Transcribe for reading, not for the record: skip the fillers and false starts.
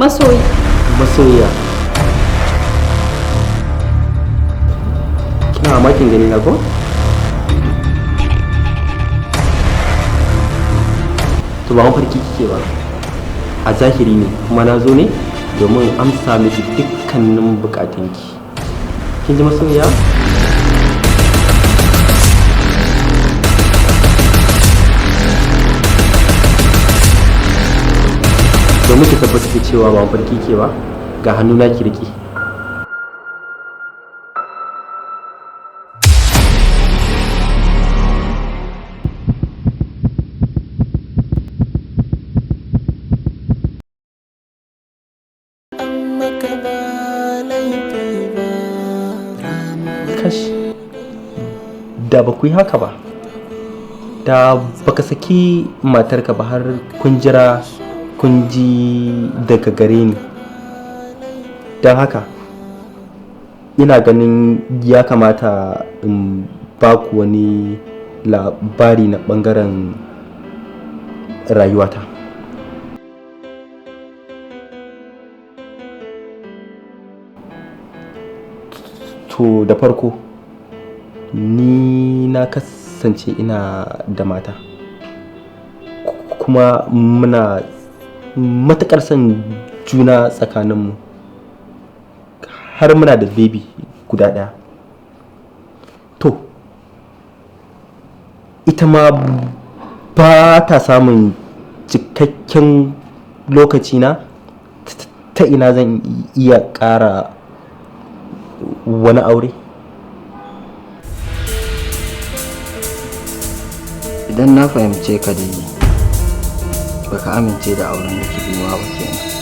Masoyi. Masoyiya, kina mamakin gani na ko? To, ba mafarki kike ba, a zahiri ne, kuma na zo ne domin amsa miki dukkanin bukatunki. Kin ji, masoyiya? Domin ki tabbatar da cewa ba mafarki ke ba, ga hannuna ki riƙe. Maka ba laifi ba. Kash, da ba ku yi haka ba, da baka saki matarka ba har kun jira kun ji daga gare ni. Don haka ina ganin ya kamata in ba ku wani labari na bangaren rayuwata. To, da farko ni na kasance ina da mata, kuma muna matuƙar son juna tsakaninmu, har muna da baby guda ɗaya. To, ita ma ba ta samun cikakken lokaci na. Ta ina zan iya ƙara wani aure? Idan na fahimce ka dai, baka amince da auren da ke nema ba kenan.